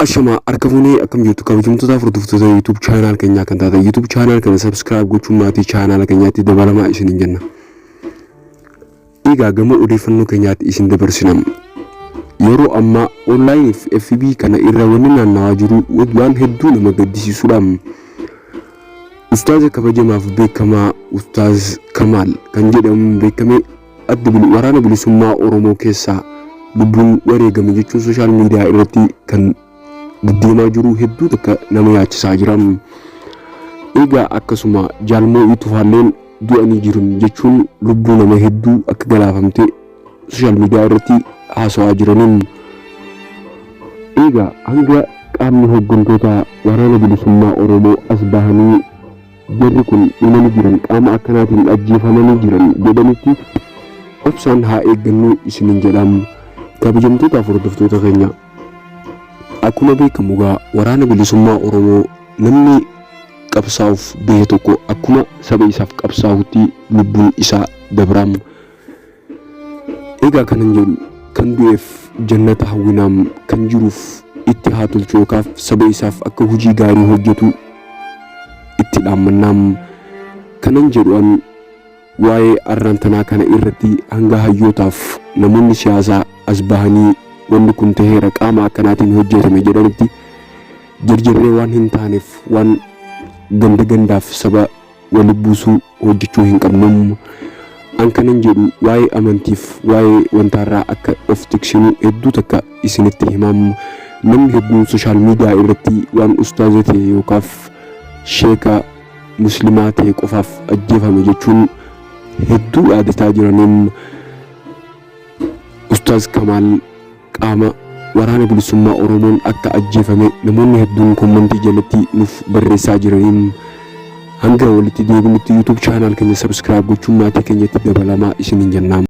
Ashama harka fuunee, akkam jirtu kabajamtoota hordoftoota YouTube channel keenyaa kan taatan, YouTube channel kana subscribe gochuun maatii channel keenyaatti dabalamaa isiniin jenna. Egaa gama odeeffannoo keenyaatti isin dabarsina. Yeroo ammaa online fi FB kana irra wanni naannawaa jiru waan hedduu nama gaddisiisudha. Ustaaza kabajamaaf beekamaa Ustaaz Kamaal kan jedhamuun beekame adda waraana bilisummaa Oromoo keessaa lubbuun wareegame jechuun social media irratti kan deddeemaa jiru hedduu takka nama yaachisaa jira. Egaa akkasuma Jaalmoo Tufaalleen du'anii jiran jechuun lubbuu nama hedduu akka galaafamte social media irratti haasawaa jiraniin. Egaa hanga qaamni hooggantoota waraana bilisummaa Oromoo as bahanii jarri kun dhumanii jiran, qaama akkanaatiin ajjeefamanii jiran jedhanitti obsaan haa eeggannu isiniin jedham. Kabajamtootaaf hordoftoota keenya, akkuma beekamu gaa waraana bilisummaa Oromoo namni qabsaa'uuf bahe tokko akkuma saba isaaf qabsaa'utti lubbuun isaa dabraam. Egaa kanan jedhu, kan du'eef jannata hawwinaam, kan jiruuf itti haa tolchu yookaaf saba isaaf akka hojii gaarii hojjetu itti dhaammannaam. Kanan jedhu an waa'ee arraan tanaa kana irratti hanga hayyootaaf namoonni siyaasaa as bahanii wanni kun taheera, qaama akkanaatiin hojjetame jedhanitti jarjarree waan hin taaneef waan ganda gandaaf saba wali buusuu hojjechuu hin qabnu. An kanan jedhu waa'ee amantiif waa'ee wantaarraa akka of tiksinu hedduu takka isinitti himam. Namni hedduun social media irratti waan ustaaza ta'e yookaaf sheeka muslimaa ta'e qofaaf ajjeefame jechuun hedduu yaadataa jiraniin, Ustaaz Kamaal qaama waraana bilisummaa Oromoon akka ajjeefame namoonni hedduun comment jalatti nuuf barreessaa jiraniin. Hanga walitti deebinutti YouTube channel keenya subscribe gochuun maatii keenyatti dabalamaa isiniin jennaa.